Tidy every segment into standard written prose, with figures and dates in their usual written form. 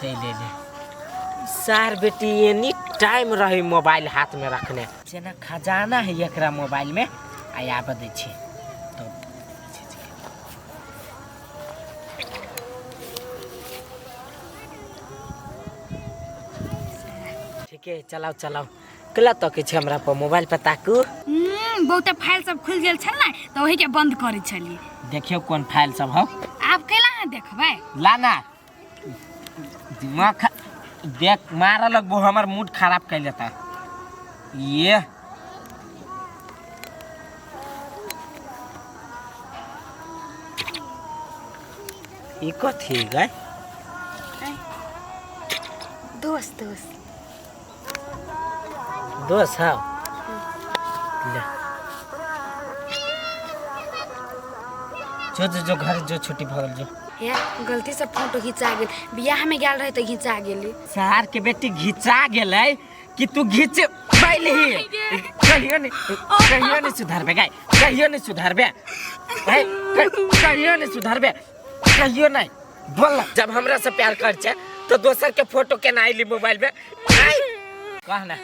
चलि एलै सार बेटी। एनी टाइम रही मोबाइल हाथ में रखने, जेना खजाना है एकरा मोबाइल में। आ आबऽ दै छी तब। ठीके है, चलाउ चलाउ। केला तकै छै हमरा पर मोबाइल पर? ताकू। बहुते फाइल सब खुलि गेल छल ने, तऽ ओही के बंद करै छलियै। देखियौ कोन फाइल सब हौ। आब कैला अहाँ देखबै? ला ना, दिमाग खा देख मारऽ लगबो, हमर मूड खराब कर लेता ये। ई कथी गए? दोस्त दोस्त। दोस्त हौ? ले जो जो जो, घर जो, छुट्टी भऽ गेल, जो। हे, गलती से फोटो घिचा गेल। बियाह में गेल रहे तऽ घिचा गेली। सार के बेटी, घिचा गेलै कि तू घिच पहले ही? कहियो नहीं, कहियो नहीं सुधरबे गाय, कहियो नहीं सुधरबे। है, कहियो नहीं सुधरबे, कहियो नहीं। बोल, जब हमरा से प्यार कर छे तो दोसर के फोटो केना आइली मोबाइल में? आइ, कह ना,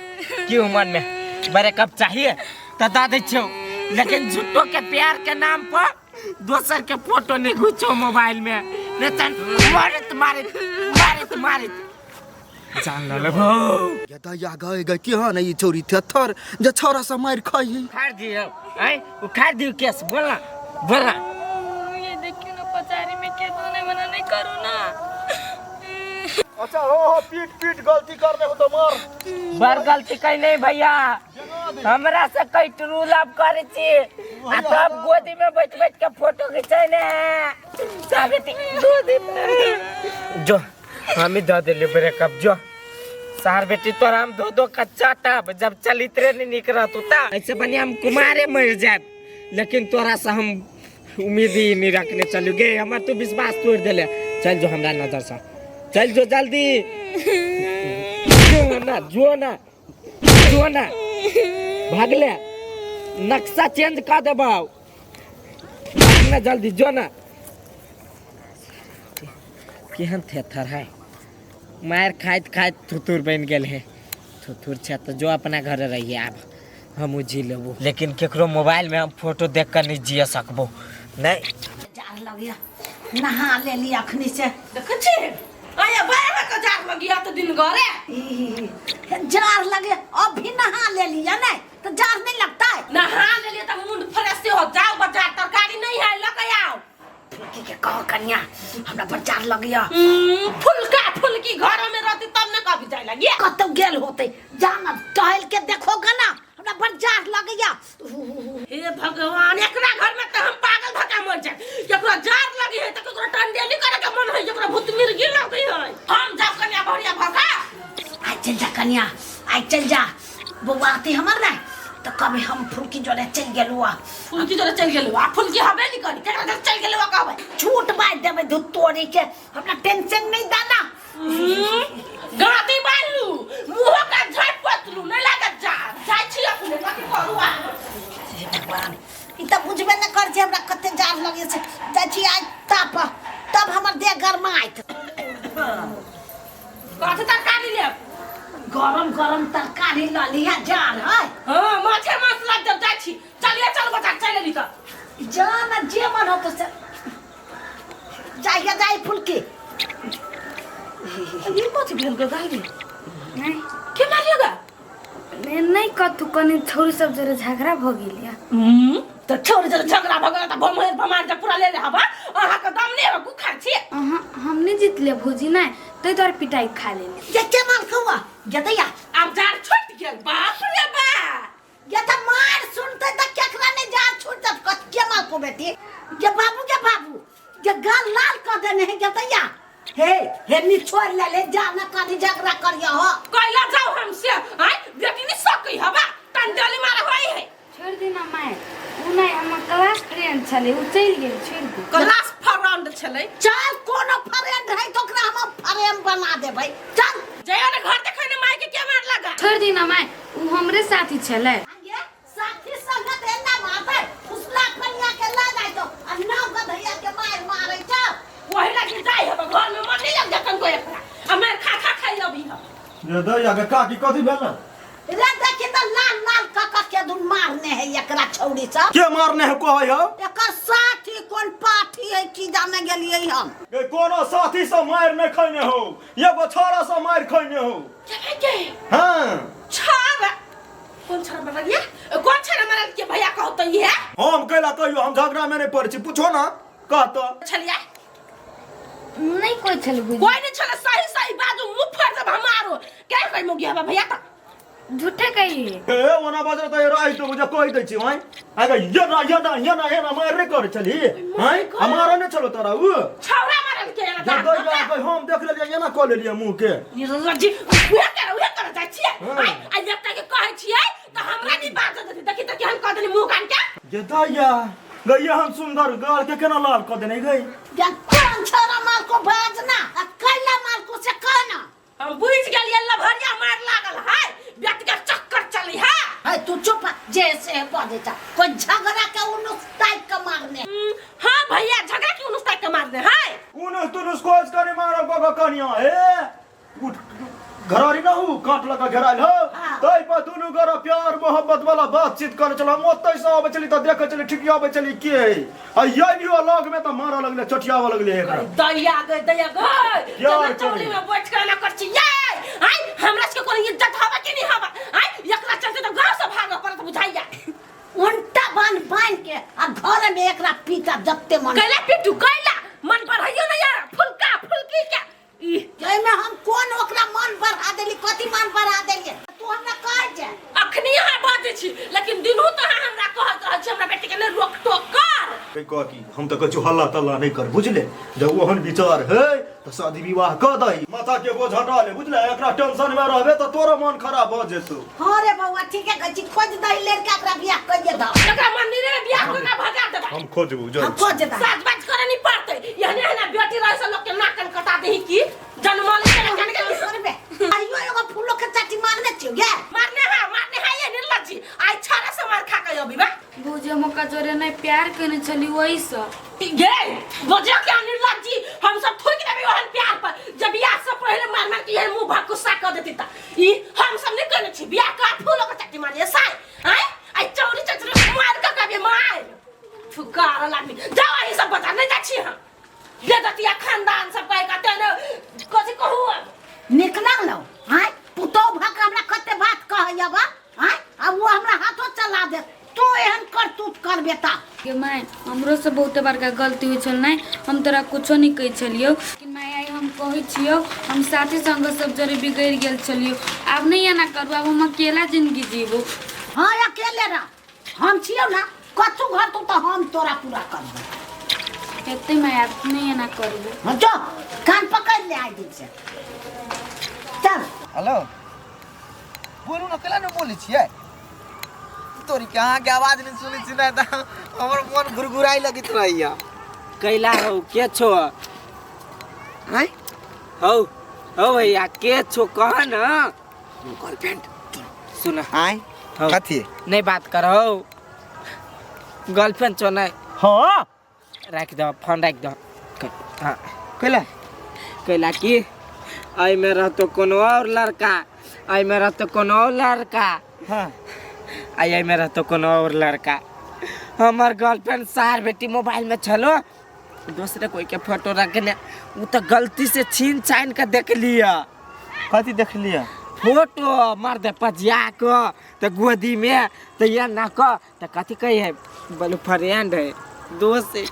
क्यों मन में ब्रेकअप चाहिए तो दा दै छियौ, लेकिन झूठो के प्यार के नाम पर दोसर के फोटो नहीं घुचो मोबाइल में, नहीं तो मारत मारत मारत मारत जान ल लेबो। ये दैया गए गए, केहन है ई छौरी थेथर जे छौरा सब मारि खाइ है। उखाड़ दियो, आइ उखाड़ दियो केस। बोल ना, बोल ना। ये देखियो ना, पचारी में के नहीं मना नहीं करू ना। अच्छा हो हो, पीट पीट, गलती कर दे तो मार। बड़ गलती कहीं नहीं भैया, हमरा से कई ट्रू लव करे छी आ तब गोदी में बैठ बैठ के फोटो खिंचै ने। साबित गोदी में जो हमें दे देली ब्रेकअप। जो सार बेटी, तोरा हम धो धो कच्चा टब जब चलित्रे नहीं निक रहतौ ता ऐसे बढ़िया हम कुमारे मर जाए, लेकिन तोरा से हम उम्मीद ही नहीं रखने चलू गे। हमर तू विश्वास तोड़ देले। चल जो हमरा नजर से, चल जो जल्दी। जो ना, जो ना, जो ना, भागले नक्शा चेंज कर देबौ। भागना जल्दी, जो ना। केहन थेथर है, मार खाइत खाइत थुथुर बनि गेल है। थुथुर छै तऽ जो अपना घर रहिए, आब हमहूँ जी लेबो, लेकिन केकरो मोबाइल में हम फोटो देख कर नहीं जिए सकबो नहीं। जार लगिया, नहा लेली अखनी से। देखै छी आया बारह के जार लगिया तऽ दिन घरे। ई, जार लगे, अभी नहा लेली या नहीं तो जार नहीं लगता है। नहा लेलिए तऽ मूड फ्रेश हो। जाओ बाजार, तरकारी नहीं है, लऽ के आओ। फुलकी के कहो कन्या, हमरा पर जार लगिया। फुलका फुलकी घर में रहती तब ने कभी जाए लगी। कतौ गेल होते, जाना टहल के देखोगा ना, हमरा बड़ जार लगैया। हे भगवान, एकरा घर में तो हम पागल धक्का मर जाए। केकरो जार लगी है तो केकरो टंडेली करे के मन है, केकरो भूत मिर्गी लगी है। हम जाओ कन्या भरिया भगा। आइ चल जा कन्या, आइ चल जा। बौआ आती हमर ना तो कभी हम फुलकी जोड़े चल गेलु आ। फुलकी जोड़े चल गेलु आ फुलकी हबे नहीं करी, केकरा जोड़े चल गेलु आ कहबे? झूठ बाज देबे दूध तोड़ी के, हमरा टेंशन नहीं दाना। गाती बालू मुंह का झाट पतलू नहीं लागत। जा जाय छी अपने, कथी करू आ? हे भगवान, ई तऽ बुझबे नहि कर छै हमरा कते जाड़ लगे छै। जाइ छी आइ ताप, तब हमर देह गरमाइत। कथी तरकारी लेब? गरम गरम तरकारी लऽ लिहा, जाड़ है। हाँ, माछे माछ लाग जब जाइ छी। चलिए, चल बचा चल लेली तऽ। जा ना, जे मन होतो से जाइए, जाइ फुलकी। ये कथी भेल गे गाय? नहीं। के मारिएगा? नहीं नहीं, कथू, कनी छौरी सब जरे झगड़ा भ गेल या। तऽ छोड़, जब झगड़ा भऽ गेल तऽ भमहर भमार जब पूरा ले ले हवा। अहाँके दम नहि है, गुखा छी। अहाँ हमने जीत ले भौजी, नहीं तै तोर पिटाई खा लेली। जे के मार खौआ जतैया? आब जार छुटि गेल, बाप रे बा। ये त मार सुनते त केकरा नहीं जार छूट जब कत के मार को बेटी जे बाबू, के बाबू जे गाल लाल कर देने है जतैया। हे हे, निछोड़ ले ले, जा ना कभी झगड़ा करिया हो। कैला जाऊ हमसे? आय बेटी नहीं सकै हवा टंडली मारे होई है। छोड़ देना माय, उ नहीं हमर क्लास फ्रेंड छले, उ चलि गेल, छोड़ दे। क्लास फ्रेंड छलै? चल, कोनो फ्रेंड है तो ओकरा हम फ्रेम बना देबै, चल। जइयो ने घर, देखै ने माय के के मार लगा। छोड़ देना माय, उ हमरे साथी छले। ये साथी संगत एना मारतै? फुसला कनिया के ला जाय तो आ नाव गधैया के मार मारै छ। वही लगी जाय हब, घर में मन नहीं लग जखन कोई एकरा आ मार ये दैया के काकी कथी भेल ने? रे देखी त लाल लाल कक के दुन मारने है एकरा छौड़ी सब। के मारने है कहै हो? एकर साथी कोन पाठी है की जाने गेलियै हम। गे कोनो साथी से मार नहीं खैने हो, एगो छोरा से मार खैने हो। के हाँ छाड़ा कौन छाड़ा मारल ये? कौन छाड़ा मारल के भैया कहो तो ये हम कैला कहियो हम झगड़ा में नहीं पड़ै छी, पूछो ना कहतो। छलिया नहीं कोई छल बुझी। कोई नहीं छले, सही सही बाजू मुंह फाड़ देब हमारो। के कहि मुगिया बा भैया त झूठे कही। ए ओना बजर त राइ तो मुझे कहि दै छी भाई आगे ये ना ये ना ये ना ये ना मार रे कर चली हैं हमारा ने चलो तोरा उ छौरा मारल के ना जब दैया के हम देख लेलियै एना क लेलियै मुंह के। निर्लज्जी उहे कर जाइ छियै। आइ आइ एकटा के कहै छियै त हमरा नहीं बाज देती, देखी त केहन क देली मुंह कान के। जे दैया गैया हम सुंदर गाल के केना लाल क देने गई। या कोन छोरा माल को बाजना आ कैला माल को से कहना। हम बुझ गेलियै लभरिया मार लागल है, व्यक्ति के चक्कर चली है। है तू चुप जैसे बजे जा कोई झगड़ा के उनुस टाइप के मारने। हां भैया झगड़ा के उनुस टाइप के मारने है। उनुस तुनुस कोच करे मारल बगा कनिया हे उठ घरारी ना हूँ काट लगा घेरायल हो तै पर दुनू गोरा प्यार मोहब्बत वाला बातचीत करे चल। हम ओतै से आबै चली त देखै चली ठीक आबै चली के है आ ये भी लग में त मारऽ लगले चटियाबऽ लगले एकरा। दया गई दया गई प्यार चौली करे। में बैठ के ना कर छी ये आई हमरा के कोनो इज्जत हवा कि नहीं हवा आई एकरा चलते त गांव से भागऽ पड़त बुझाइया। उल्टा बांध बांध के आ घर में एकरा पीटा जत्ते मन कैला पिटू कैला मन बढ़ाइयो ना यार फुलका फुलकी के ई जइमे हम कोन ओकरा मन बढ़ा देली कथी मन बढ़ा देली तू हमरा कह जे। अखनी अहाँ बाजै छी लेकिन दिनहु तऽ अहाँ हमरा कहैत रहै छी हमरा बेटी के नहि रोक टोक कर। कह की हम तऽ कहै छी हल्ला तल्ला नहि कर बुझले, जब ओहन विचार है तऽ शादी विवाह कऽ दही, माथा के बोझ हटा ले बुझले, एकरा टेंशन में रहबे तऽ तोरो मन खराब भऽ जेतौ। हाँ रे बौआ ठीक है कहै छी खोज दही लड़का एकरा बियाह कइए दह। एकरा मंदिरे में बियाह कऽ के भगा देबै। हम खोजबू हम खोज दही। साज बाज करऽ नहि पड़तै, एहने एहने बेटी रहै से लोक के नाक कान कटा देही की जनमल के कान के करबे। आइयो एगो फूलो के चाटी मारने छियौ गे। मारने है ये निर्लज्जी आई छाड़ा से मार खा के अभी बा। भौजी हम ओकरा जोरे नहीं प्यार करने छली वही से। गे बजे के निर्लज्जी हम सब थूक देबै ओहन प्यार पर जब बियाह से पहिले मार मार के ये मुंह भाग गुस्सा कर देती त ई हम सब नहीं करने छी बियाह का फूलो के चाटी मारिए साई आय आई चौरी चचरी मार के कभी मार ठुकार आदमी जाओ ई सब बता नहीं जा छी हम बेदतिया खानदान सब कह के तेने कथि कहू अब निक लागलौ आय पुतोह भक हमरा कते बात कहैया बा आय आ वो हमरा हाथो चला दे तू एहन करतूत करबे ता। गे my हमरो से बहुत बड़का गलती होइ छल नहीं हम तोरा कुछो नहीं कहै छलियौ लेकिन माय आइ हम कहै छियौ हम साथी संग सब जरे बिगड़ि गेल छलियौ आब नहीं एना करू आब हम अकेला जिंदगी जीबो। हाँ अकेले रह हम छियौ ना कथू घर तू तो हम तोरा पूरा करबो। एते माय आब नहीं एना करबो। हाँ जो कान पकड़ ले आइ दिन से चल। हेलो बोलू ना केला नहीं बोलै छियै तोरी के अहाँके आवाज नहीं सुनै छी ना तऽ हमर मन घुरघुराइ लगैत रहैया। कैला हौ के छो? आँय हौ हौ भैया के छो कह ना। गर्लफ्रेंड सुन आँय हौ। कथी नहीं बात कर हौ गर्लफ्रेंड छो नहीं। हाँ राख दो फोन राख दो। हाँ कैला कैला की एहिमे रहतो कोनो और लड़का एहिमे रहतो कोनो और लड़का हाँ आ एहिमे रहतो कोनो और लड़का। हमर गर्लफ्रेंड सार बेटी मोबाइल में छलो दूसरे कोई के फोटो रखने उ तो गलती से छीन छान के देख लिया। कथी देख लिया? फोटो मार दे पजिया के तो गोदी में तो ये ना क तो कथी कही है बोलू फ्रेंड है दोस्त है।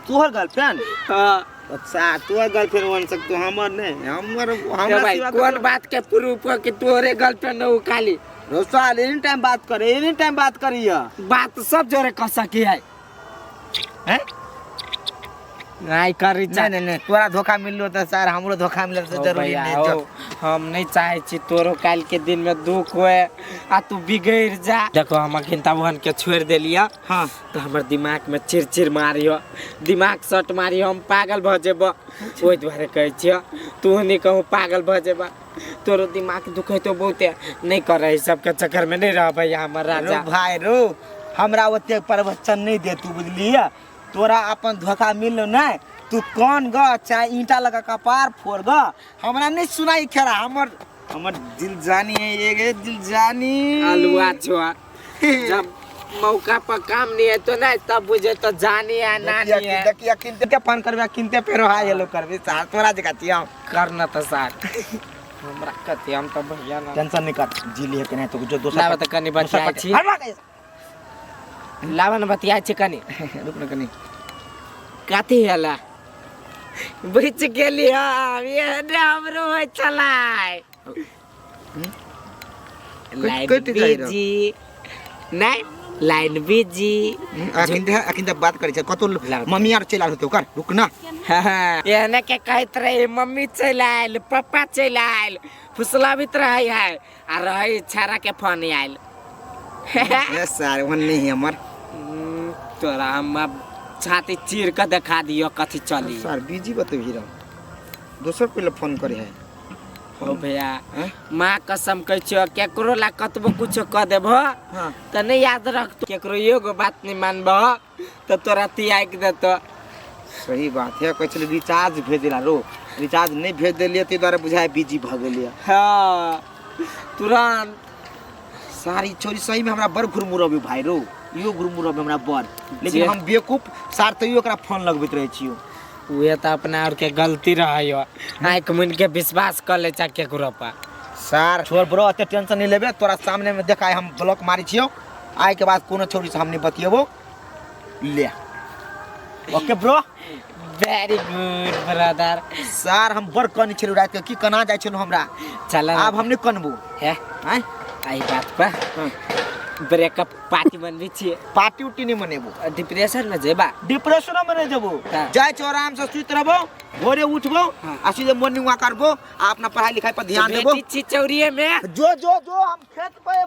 तोहर गर्लफ्रेंड? हाँ। अच्छा तोहर गर्लफ्रेंड बन सकतो हमर नहीं हमर हमरा भाई कौन बात के प्रूफ है कि तोहरे गर्लफ्रेंड है खाली? रोसाल एनी टाइम बात करे एनी टाइम बात करिया बात सब जोरे कर सकी है हैं? नहीं करी नहीं नहीं नहीं तोरा धोखा मिललो त सर हमरो धोखा मिलल त जरूरी नहीं। हो, हम नहीं चाहे छी तोरो काल के दिन में दुख होए आ तू बिगड़ जा। देखो हम अखन तबहन के छोड़ देलिया। हाँ तो हमर दिमाग में चिरचिर मारियो दिमाग सट मारियो हम पागल भ जेबो। ओहि दुआरे कहै छियो तू नहीं कहूँ पागल भ जेबा तोरो दिमाग दुखैतो बहुते नहीं करे सबके चक्कर में नहीं रह भैया हमर राजा। रो भाई रो हमरा ओते प्रवचन नहीं दे तू बुझलिया। तोरा अपन धोखा मिललो नहीं तू कौन ग चाहे ईंटा लगा कपार फोड़ ग हमरा नहीं सुनाई खेरा हमर हमर दिल जानी है ये गे दिल जानी। अलुआ छुआ जब मौका पर काम नहीं है तो नहीं तब बुझे तो जानी है नानी है। देखिया किनते के फोन करबे किनते फेरो हाय हेलो करबे सार तोरा जका छिया करना तो सार हमरा कथी हम तो भैया ना टेंशन नहीं कर जी लिए के नहीं तो जो दोसर लावा त कनी बतिया छी। लावा न बतिया छी कनी रुक न कनी कथी हला बच गेली हम ये हमरो होय चलाय लाइन बिजी नहीं लाइन बिजी अखिन अखिन बात करै छै कतो मम्मी आर चलि आयल होतै ओकर रुक ना। एहने के कहैत रही मम्मी चलि आयल पापा चलि आयल फुसलाबित रहै है आ रहै छाड़ा के फोन आयल। सर ओहन नहीं है हमर तोरा हम छाती चीर के देखा दियो कथी चली। सर बिजी बतबी रह दोसर कोई फोन करे है। ओ भैया माँ कसम कहै छियो केकरो ला कतबो कुछो कह देबो त नहीं याद रख केकरो एगो बात नहीं मानबो त तोरा तियाग देतो। सही बात है कहै छलै रिचार्ज भेजला रो रिचार्ज नहीं भेज देलियै ताहि दुआरे बुझाय बिजी भऽ गेलियै। हाँ तुरंत सारी छोरी सही में हमरा बड़ घुरमुरबी भाई रो इहो घुरमुरबी हमरा बड़ लेकिन हम बेवकूफ सार तैयो ओकरा फोन लगबैत रहै छियो। उहे त अपना और के गलती रहै आँख मुनि के विश्वास कर ले चा केकरो पर। सार छोड़ ब्रो एते टेंशन नहीं लेबे तोरा सामने में देखाय हम ब्लॉक मारै छियो आइ के बाद कोनो छोरी से हम नहीं बतियेबो ले। Okay bro very good brother. सार हम बड़ कनी छलु रात के की कना जाइ छलु हमरा चल आब हम नहीं कनबो है आय आई बात पर ब्रेकअप पार्टी मनबे छियै। पार्टी उटी नहीं मनेबो डिप्रेशन में जेबा। डिप्रेशन में नहीं जेबो जाइ छौ आराम से सुति रहबो भोरे उठबो आ सीधे मॉर्निंग वॉक करबो आ अपना पढ़ाई लिखाई पर ध्यान देबो। छिचौरिये में जो जो जो हम खेत पे।